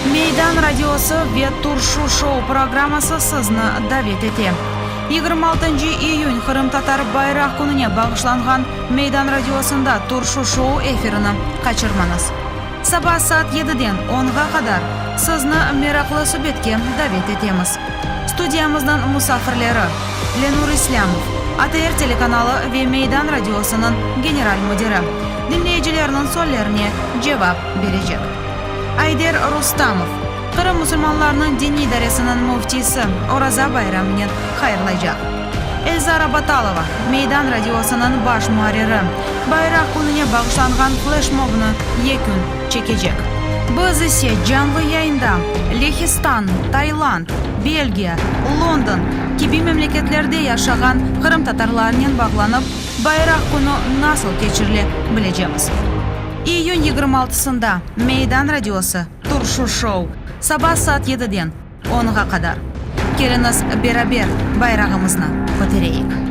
Meydan radiosı ve Turşu şou programması sizni davet ete. Yigirmi altıncı iyün Qırımtatar bayraq kününe bağışlanğan Meydan radiosında Turşu şou efirini qaçırmañız. Saba saat yediden onğa qadar sizni meraqlı subetke davet etemiz. Studiyamıznıñ musafirleri, Lenur İslâmov, ATR telekanalı ve Meydan radiosınıñ general müdiri, diñleyicilerniñ suallerine cevap berecek. Ayder Rustamov, Qırım musulmanlarınıñ diniy idaresiniñ müftisi, Oraza bayramınen hayırlaycaq. Elzara Batalova, Meydan radiosınıñ baş muarriri, Bayraq kününe bağışlanğan fleşmobnı yekün çekecek. Biz ise canlı yayında Lehistan, Tayland, Belgiya, London kibi memleketlerde yaşağan qırımtatarlarnen bağlanıp, Bayraq künü nasıl keçirile bilecemiz. İyün yigirmi altısında Meydan radiosı, Turşu şou, saba saat yediden onğa qadar. Keliñiz, beraber bayrağımıznı kötereyik!